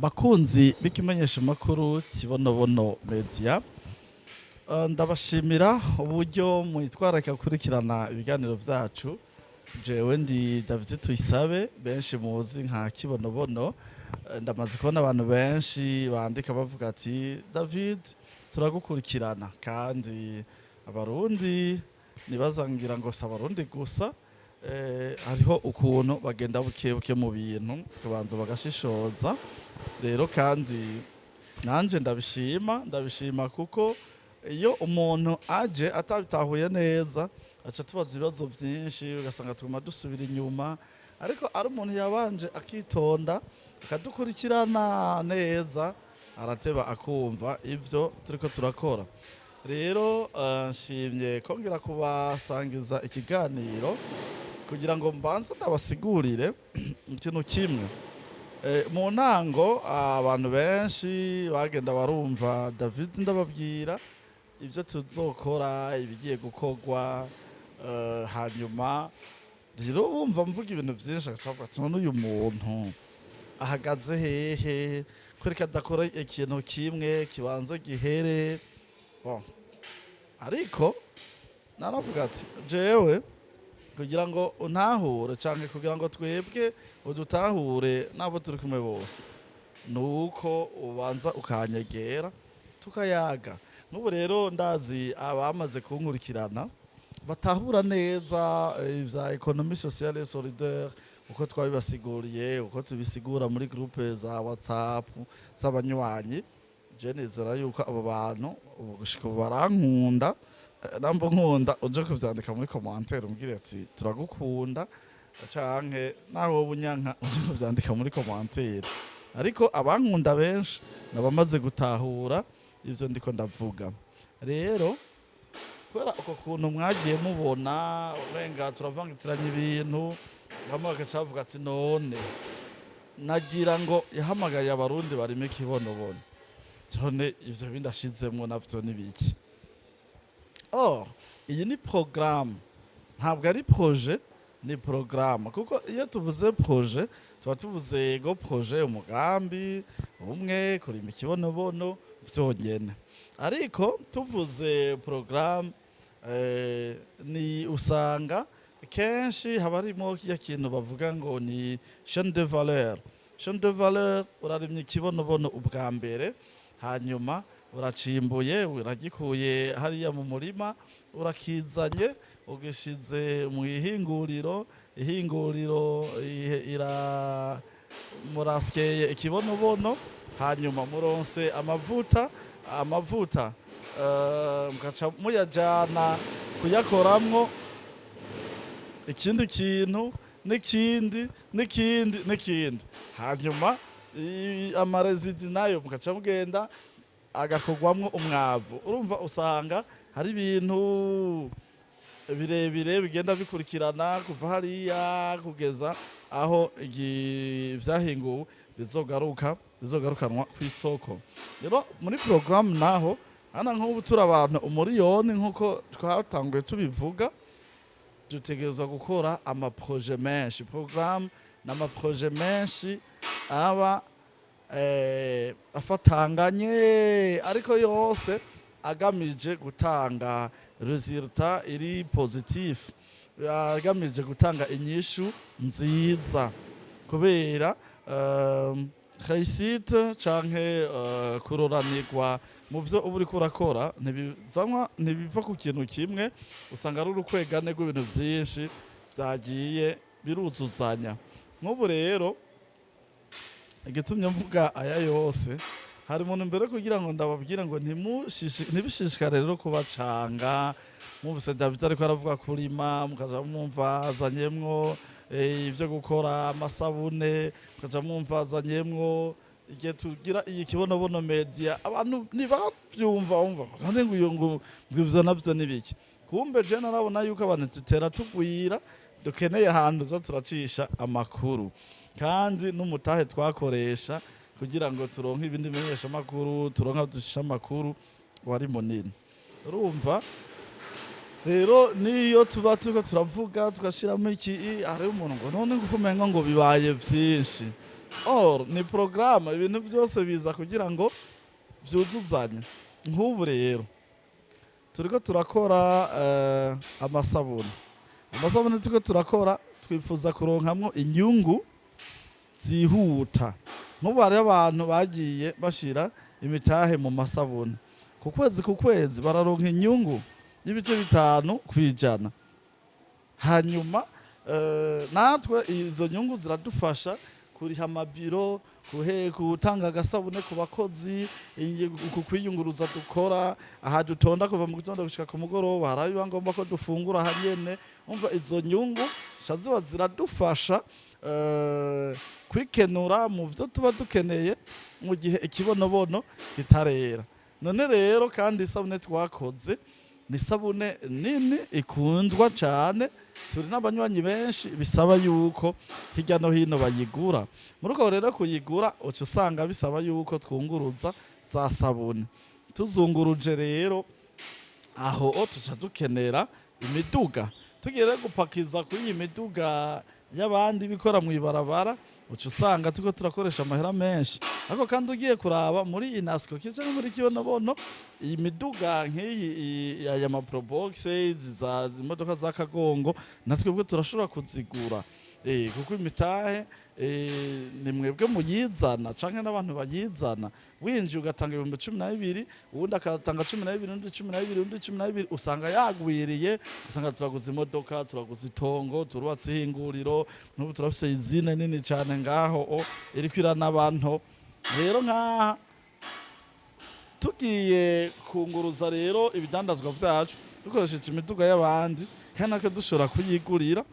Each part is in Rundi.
Bakunzi b'ikimenyeshamakuru Kibonobono Media, ndabashimira uburyo mwitwararika gukurikirana ibiganiro vyacu. Jewe ndi David Tuyisabe, benshi muzi nka Kibonobono. Ndamaze kubona abantu benshi bandika bavuga ati: "David, turagukurikirana." Kandi Abarundi, nibaza ngira ngo si Abarundi gusa, hariho ukuntu bagenda buke buke mu bintu, kubanza bagashishoza. Rero kandi nanje ndabishima, ndabishima kuko iyo umuntu aje atabitahuye neza, aca tubaza ibibazo vyinshi, ugasanga tuguma dusubira inyuma. Ariko ari umuntu yabanje akitonda, akadukurikirana neza, arateba akumva ivyo turiko turakora. Rero nshimye kongera kubasangiza ikiganiro kugira ngo mbanze ndabasigurire ikintu kimwe. Mu ntango abantu benshi bagenda barumva David ndababwira ibyo tuzokora, ibigiye gukorwa, hanyuma rero bumva mvuga ibintu vyinshi, agaca avuga ati: "None uyu muntu ahagaze hehe? Kwereka adakora ikintu kimwe kibanza gihere?" Bon. Ariko naravuga ati: "Jewe kugira ngo untahure, canke kugira ngo twebwe udutahure n'abo turi kumwe bose, nuko ubanza ukanyegera tukayaga." N'ubu rero ndazi abamaze kunkurikirana batahura neza ivya économie sociale et solidaire, uko twabibasiguriye, uko tubisigura muri groupe za WhatsApp z'abanywanyi. Je nizera yuko abo bantu ubu gushika ubu barankunda. Namba nkunda, uje kuvyandika muri commentaire, umbwire ati: "Turagukunda," canke nawe wowe unyanka, uje kuvyandika muri commentaire. Ariko abankunda benshi nabamaze gutahura ivyo ndiko ndavuga. Rero kubera uko kuntu mwagiye mubona umenga turavangitiranya ibintu, bamwe bagaca bavuga ati: "None nagira ngo yahamagaye Abarundi barimo ikibonobono, none ivyo bindi ashizemwo navyo ni biki?" Oh, iyi ni programme, ntabwo ari projet, ni programme. Kuko iyo tuvuze projet, tuba tuvuze go projet, umugambi umwe, kurima ikibonobono vyonyene. Ariko tuvuze programme, ni usanga kenshi haba harimo kirya kintu bavuga ngo ni chaîne de valeur. Chaîne de valeur: urarimye ikibonobono ubwa mbere, hanyuma uracimbuye, uragikuye hariya mu murima, urakizanye, ugishize mu ihinguriro. Ihinguriro ira murasyeye ikibonobono, hanyuma muronse amavuta. Amavuta mugaca muyajana kuyakoramwo ikindi kintu, n'ikindi, n'ikindi, n'ikindi. Hanyuma ama résidus nayo mugaca mugenda agakorwamwo umwavu. Urumva, usanga hari ibintu birebire bigenda bikurikirana kuva hariya kugeza aho vyahinguwe bizogaruka, bizogarukanwa ku isoko. Rero muri programme naho hana, nk'ubu turi abantu 1 miliyoni, nk'uko twatanguye tubivuga, dutegerezwa gukora ama projets menshi. Programme ni ama projets menshi aba afatanganye, ariko yose agamije gutanga résultat iri positif, agamije gutanga inyishu nziza. Kubera réussite canke kuroranirwa mu vyo uba uriko urakora ntibizanwa, ntibiva ku kintu kimwe. Usanga ari urukwegane rw'ibintu vyinshi vyagiye biruzuzanya. Nk'ubu rero igitumye mvuga aya yose, hari umuntu mbere kugira ngo ndababwire ngo ntibishishikare rero kubacanga. Mwumvise David ariko aravuga kurima, mukaja mwumva azanyemwo ivyo gukora amasabune, mukaja mwumva azanyemwo igihe tugira iyi Kibonobono Media. Abantu ntibavyumva, bumva ngo none ngo iyo ngo ivyo navyo ni biki? Kumbe je narabona yuko abantu tutera tugwira, dukeneye ahantu zo turacisha amakuru. Kandi n'umutahe twakoresha kugira ngo turonke ibindi menyeshamakuru, turonke aho ducisha amakuru, wari munini. Urumva rero, niyo tuba turiko turavuga, tugashiramo iki, hariho umuntu ngo: "None ngo umenga ngo bibaye vyinshi." Or ni porogaramu, ibintu byose biza kugira ngo byuzuzanye. Nk'ubu rero turiko turakora amasabune. Amasabune turiko turakora, twifuza kuronkamwo inyungu zihuta. Nk'ubu hariho abantu bagiye bashira imitahe mu masabune, ku kwezi ku kwezi bararonka inyungu y'ibice 5%. Hanyuma natwe izo nyungu ziradufasha kuriha amabiro, gutanga agasabune ku bakozi, ku kwiyunguruza dukora aha dutonda kuva mu gitondo gushika ku mugoroba. Hari biba ngombwa ko dufungura aha nyene. Umva, izo nyungu zica ziba ziradufasha kwikenura mu vyo tuba dukeneye mu gihe ikibonobono kitarera. None rero kandi isabune twakoze ni isabune nini ikundwa cane, turi n'abanywanyi benshi, bisaba yuko hirya no hino bayigura. Muri uko rero kuyigura, uca usanga bisaba yuko twunguruza za sabune. Tuzunguruje rero aho o tuca dukenera imiduga. Tugiye rero gupakiza kuri iyi miduga y'abandi bikora mu ibarabara, uca usanga turiko turakoresha amahera menshi. Ariko kandi ugiye kuraba muri Inasco cyangwa muri Kibonobono, iyi miduga nk'iyi aya ma Probox, izi za imodoka za kagongo, natwebwe turashobora kuzigura, kuko imitahe ni mwebwe muyizana canke n'abantu bayizana. Winjiye ugatanga 12,000, uwundi akatanga 12, undi 12, undi 12, usanga yagwiriye. Usanga turaguze imodoka, turaguze itongo, turubatse ihinguriro. N'ubu turafise izine nini cane ngaho o iriko iranabantu. Rero nkaha tugiye kunguruza rero ibidandazwa vyacu dukoresheje imiduga y'abandi, kandi natwe dushobora kuyigurira.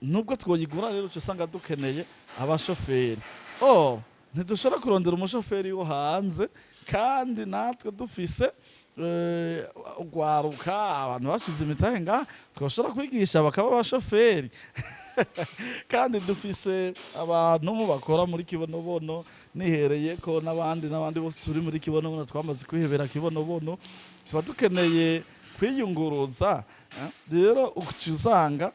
Nubwo twoyigura rero, uca usanga dukeneye abashoferi. Oh, ntidushobora kurondera umushoferi wo hanze kandi natwe dufise ugwaruka, abantu bashize imitahe ngaha twashobora kwigisha bakaba abashoferi. Kandi dufise abantu bakora muri Kibonobono, nihereye ko n'abandi n'abandi bose turi muri Kibonobono twamaze kwihebera Kibonobono, tuba dukeneye kwiyunguruza. Rero uca usanga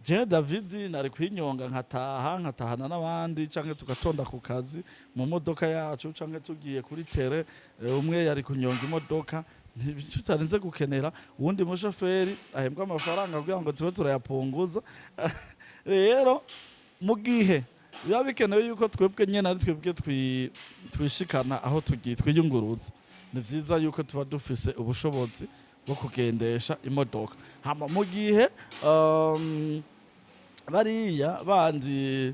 jewe David nari kwinyonga nkataha, nkatahana n'abandi, canke tugatonda ku kazi mu modoka yacu, canke tugiye kuri terrain, umwe yari kunyonga imodoka, tutarinze gukenera uwundi mushoferi ahembwa amafaranga kugira ngo tube turayapunguza. Rero mu gihe biba bikenewe yuko twebwe nyene ari twebwe twishikana aho tugiye, twiyunguruza, ni vyiza yuko tuba dufise ubushobozi bwo kugendesha imodoka. Hama mu gihe bariya bandi,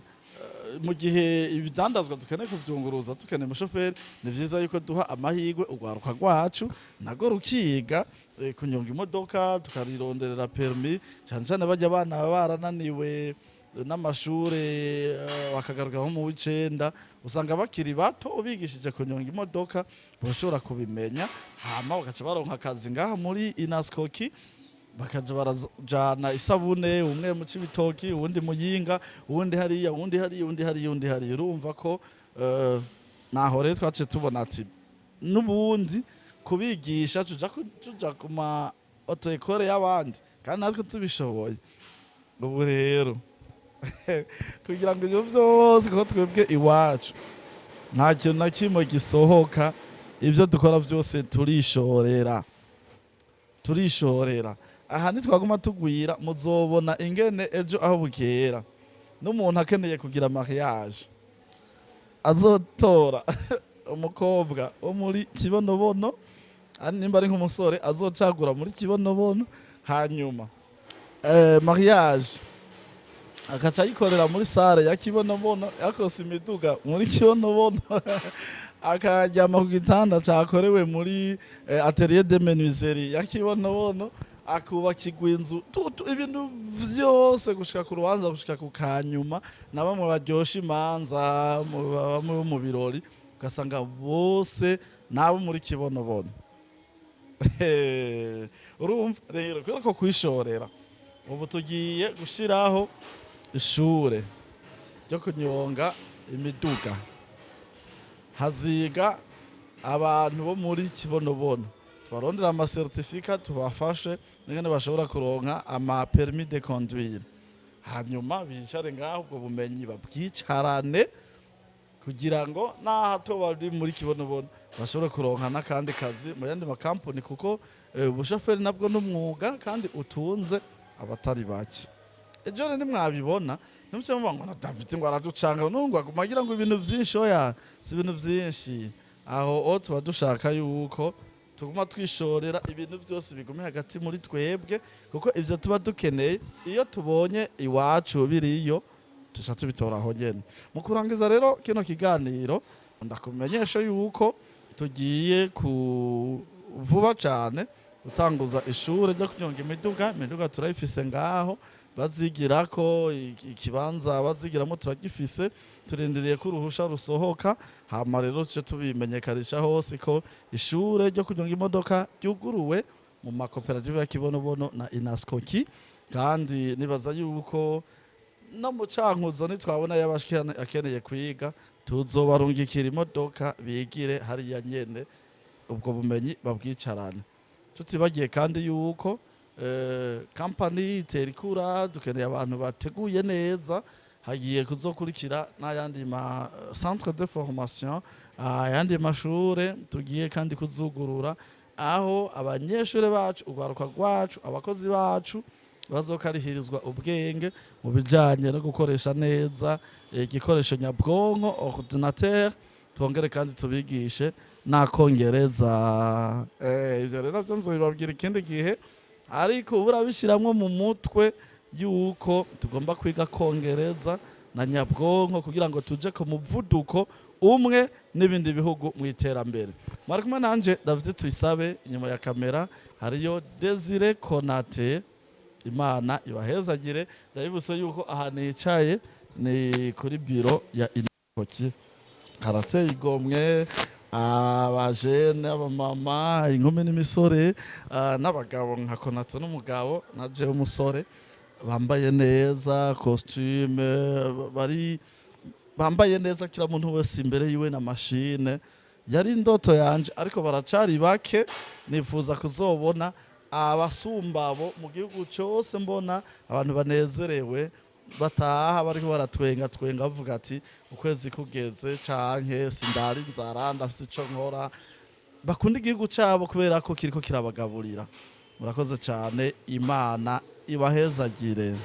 mu gihe ibidandazwa dukeneye kuvyunguruza, dukeneye umushoferi, ni vyiza yuko duha amahirwe urwaruka rwacu nago rukiga kunyonga imodoka, tukarironderera permis, cane cane barya abana baba barananiwe n'amashure, bakagaruka nko mu w'icenda, usanga bakiri bato. Ubigishije kunyonga imodoka bashobora kubimenya, hama bagaca baronka akazi ngaha muri Inascoki, bakaja barajana isabune, umwe mu Cibitoki, uwundi Muyinga, uwundi hariya, uwundi hariya, uwundi hariya, uwundi hariya. Urumva ko naho rero twaciye tubona ati n'ubundi kubigisha tuja ku ma auto-école y'abandi kandi natwe tubishoboye. Ubu rero kugira ngo ibyo byose, kuko twebwe iwacu nta kintu na kimwe gisohoka, ibyo dukora byose turishorera, turishorera. Aha ntitwaguma tugwira, muzobona ingene ejo aho bukera n'umuntu akeneye kugira mariage azotora umukobwa wo muri Kibonobono, ari nimba ari nk'umusore azocagura muri Kibonobono, hanyuma mariage akaca ayikorera muri salle ya Kibonobono, yakose imiduga muri Kibonobono, akaryama ku gitanda cakorewe muri atelier de menuiserie ya Kibonobono, akubakirwa inzu, ibintu vyose gushika ku rubanza, gushika ku kanyuma. Na bamwe baryosha imanza, bamwe bo mu birori, ugasanga bose nabo muri Kibonobono. Urumva rero, kubera ko kwishorera, ubu tugiye gushiraho ishure ryo kunyonga imiduga. Haziga abantu bo muri Kibonobono, tubarondera ama certificats, tubafashe n'ingene bashobora kuronka ama permis de conduire. Hanyuma bicare ngaho, ubwo bumenyi babwicarane, kugira ngo n'aho bari muri Kibonobono bashobore kuronka n'akandi kazi mu yandi makampani, kuko ubushoferi nabwo n'umwuga kandi utunze abatari bake. Ejo rero nimwabibona, ntimuce muvuga ngo na David ngo araducanga, nungu aguma agira ngo ibintu vyinshi. Oya, si ibintu vyinshi. Aho o tuba dushaka yuko tuguma twishorera ibintu vyose bigume hagati muri twebwe, kuko ivyo tuba dukeneye iyo tubonye iwacu biriyo, tuca tubitora aho nyene. Mu kurangiza rero kino kiganiro, ndakumenyesha yuko tugiye ku vuba cane gutanguza ishure ryo kunyonga imiduga. Imiduga turayifise ngaho bazigirako, ikibanza bazigiramo turagifise, turindiriye ko uruhusha rusohoka. Hama rero tuce tubimenyekanisha hose ko ishure ryo kunyonga imodoka ryuguruwe mu makoperative ya Kibonobono na Inaskoki. Kandi nibaza yuko no mu Cankuzo nitwabona yabashikana akeneye kwiga, tuzobarungikira imodoka bigire hariya nyene, ubwo bumenyi babwicarane. Tutibagiye kandi yuko kampani itera ikura, dukeneye abantu bateguye neza. Hagiye kuzokurikira n'ayandi ma centre de formation, ayandi mashure tugiye kandi kuzugurura, aho abanyeshure bacu, urwaruka rwacu, abakozi bacu bazokarihirizwa ubwenge mu bijanye no gukoresha neza igikoresho nyabwonko, ordinateur. Twongere kandi tubigishe n'akongereza. Ivyo rero navyo nzobibabwira ikindi gihe, ariko ubu urabishiramwo mu mutwe yuko tugomba kwiga kongereza na nyabwonko kugira ngo tuje ku muvuduko umwe n'ibindi bihugu mu iterambere. Mwari kumwe nanje David Tuyisabe, inyuma ya kamera hariyo Desire Konate. Imana ibahezagire. Ndabibutse yuko aha nicaye ni kuri biro ya Intoki, harateye igomwe. Abajene, abamama, inkumi n'imisore, n'abagabo nka Konate n'umugabo na jewe umusore, bambaye neza costume, bari bambaye neza, kila muntu wese imbere yiwe na mashine. Yari indoto yanje, ariko baracari bake. Nifuza kuzobona abasumbabo mu gihugu cyose, mbona abantu banezerewe bataha bariko baratwenga twenga, bavuga ati ukwezi kugeze canke sindara inzara, ndafise ico nkora. Bakunda igihugu cabo kubera ko kiriko kirabagaburira. Murakoze cane, Imana ibahezagire.